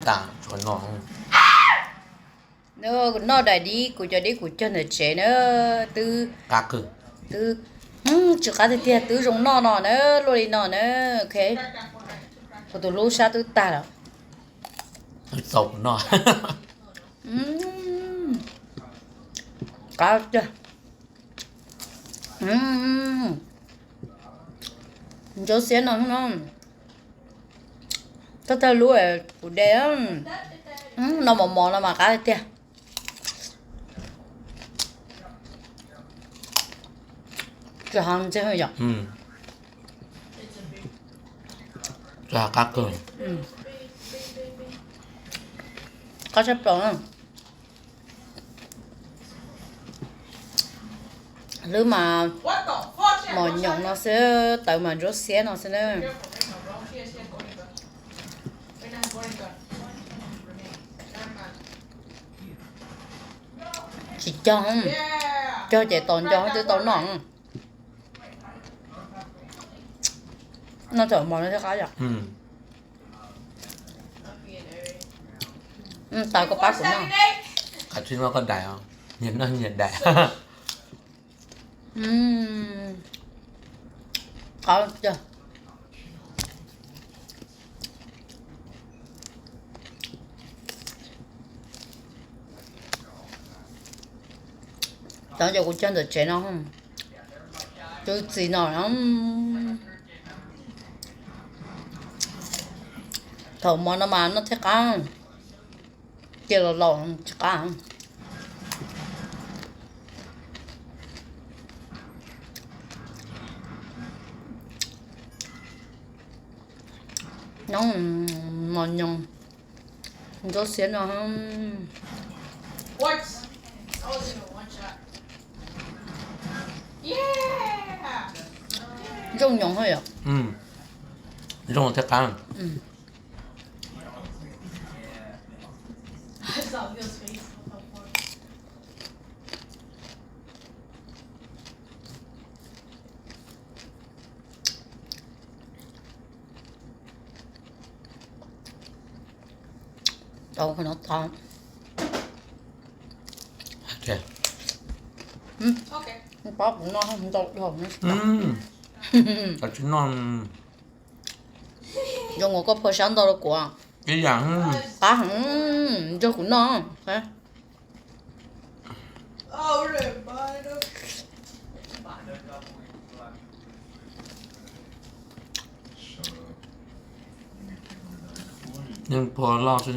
tas tsuav no. Kuv noj daim dib, kuv cov dib kuv cog ntawm tsev na, twb, twb tsis qab tiag tiag, twb zoo noj no na, luaj li no na. Ok, kuv tus hlub sab twb tag lawm. Txaus kuv noj. Qab tiag. Ntsuab xiab no, thawj thawj lub kuv de, no mos mos no mas qab tiag. Tsis hais ntxiv yom. Qab kawg. Qab tshaj plaws. Hlwb mas mos nyoos no xwb, tawv mas ntsuab xiab no xwb na. Tsis cog, cog ces tos nco twb tau noj. Noj thaum mos no thiaj qab yom. Tau koj pab kuv noj. Qab tsis noj koj daim, nyias noj nyias daim. Qab tiag. Cov ces kuv cog ntawm tsev no, cov txiv no, thaum mos no mas noj thiaj qab, cia los laus tsis qab. Nyob mos nyoos, ntsuab xiab no. Zoo nyoos thiab yom. Zoo thiab qab. Tau qhov no tau. Paub kuv noj ntau dhau. Tsis noj. Zoo nkaus koj phua sab ntau rau kuv. Ib yam. Qab heev, nrog kuv noj. Yeej phua loj xwb.